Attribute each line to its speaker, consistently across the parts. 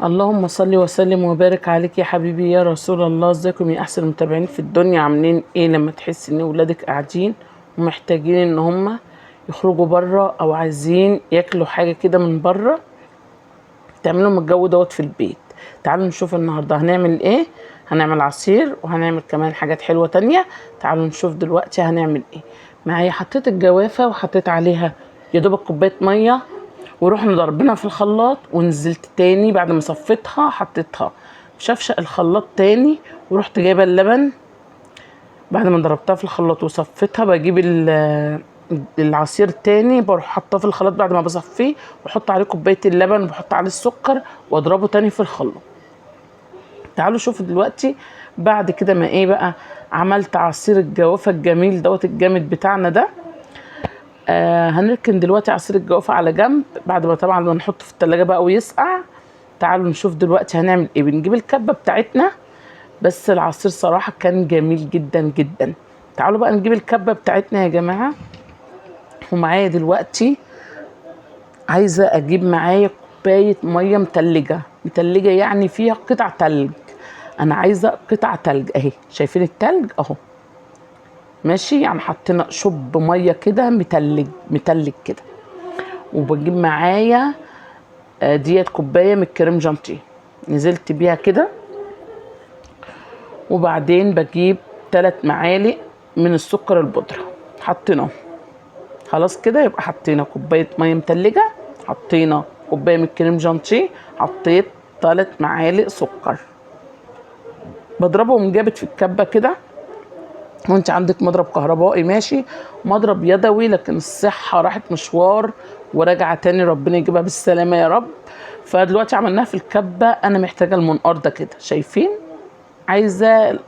Speaker 1: اللهم صل وسلم وبارك عليك يا حبيبي يا رسول الله. ازيكم يا احسن متابعين في الدنيا؟ عاملين ايه لما تحس ان ولادك قاعدين ومحتاجين ان هم يخرجوا بره او عايزين ياكلوا حاجة كده من بره، تعملوا الجو دوت في البيت؟ تعالوا نشوف النهارده هنعمل ايه. هنعمل عصير وهنعمل كمان حاجات حلوة تانية. تعالوا نشوف دلوقتي هنعمل ايه. معايا حطيت الجوافه وحطيت عليها يا دوبك كوباية مية، ورحنا ضربنا في الخلاط، ونزلت تاني بعد ما صفيتها حطيتها في شفشق الخلاط تاني، ورحت جايبه اللبن بعد ما ضربتها في الخلاط وصفيتها. بجيب العصير تاني بروح حاطاه في الخلاط بعد ما بصفيه، واحط عليه كوباية اللبن وبحط عليه السكر واضربه تاني في الخلاط. تعالوا شوفوا دلوقتي بعد كده ما ايه بقى عملت عصير الجوافه الجميل دوت الجامد بتاعنا ده. هنركن دلوقتي عصير الجوافه على جنب بعد ما طبعا ما نحطه في التلاجة بقى ويسقع. تعالوا نشوف دلوقتي هنعمل ايه. بنجيب الكبه بتاعتنا، بس العصير صراحة كان جميل جدا جدا. تعالوا بقى نجيب الكبه بتاعتنا يا جماعة. ومعايا دلوقتي عايزه اجيب معايا كوباية مية متلجه، متلجه يعني فيها قطع تلج. انا عايزه قطع تلج اهي، شايفين التلج اهو، ماشي؟ يعني حطينا شوب مية كده متلج متلج كده. وبجيب معايا ديت كوباية من الكريم جانتيه، نزلت بيها كده. وبعدين بجيب 3 معالق من السكر البودره، حطيناه خلاص كده. يبقى حطينا كوباية مية متلجه، حطينا كوباية من الكريم جانتيه، حطيت 3 معالق سكر، بضربهم جابت في الكبه كده. وانت عندك مضرب كهربائي ماشي، مضرب يدوي، لكن الصحة راحت مشوار وراجعه تاني، ربنا يجيبها بالسلامة يا رب. فدلوقتي عملناها في الكبه. انا محتاجه المنقار ده كده، شايفين؟ عايزه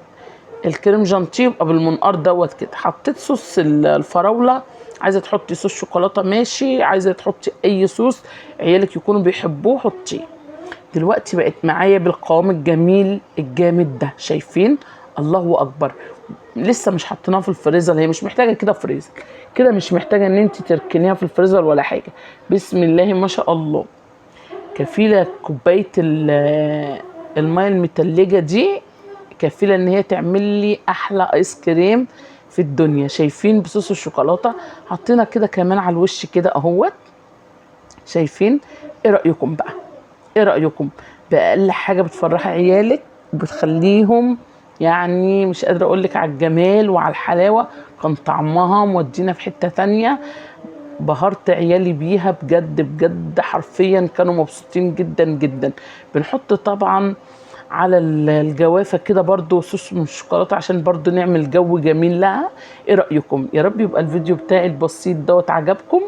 Speaker 1: الكريم جانتيه يبقى بالمنقار دوت كده. حطيت صوص الفراوله، عايزه تحطي صوص شوكولاتة ماشي، عايزه تحطي اي صوص عيالك يكونوا بيحبوه حطيه. دلوقتي بقت معايا بالقوام الجميل الجامد ده، شايفين؟ الله اكبر. لسه مش حطيناها في الفريزر، هي مش محتاجه كده فريزر كده، مش محتاجه ان انت تركنيها في الفريزر ولا حاجة. بسم الله ما شاء الله. كفيله كوباية المية المتلجه دي كفيله ان هي تعمل لي احلى ايس كريم في الدنيا. شايفين بصوص الشوكولاتة؟ حطينا كده كمان على الوش كده اهوت، شايفين؟ ايه رايكم بقى؟ ايه رايكم باقل حاجة بتفرحي عيالك وبتخليهم، يعني مش قادرة اقول لك على الجمال وعلى الحلاوة، كان طعمها مودينا في حتة تانية. بهرت عيالي بيها بجد بجد، حرفيا كانوا مبسوطين جدا جدا. بنحط طبعا على الجوافه كده برضو صوص من الشوكولاتة عشان برضو نعمل جو جميل لها. ايه رايكم؟ يا رب يبقى الفيديو بتاعي البسيط دوت عجبكم.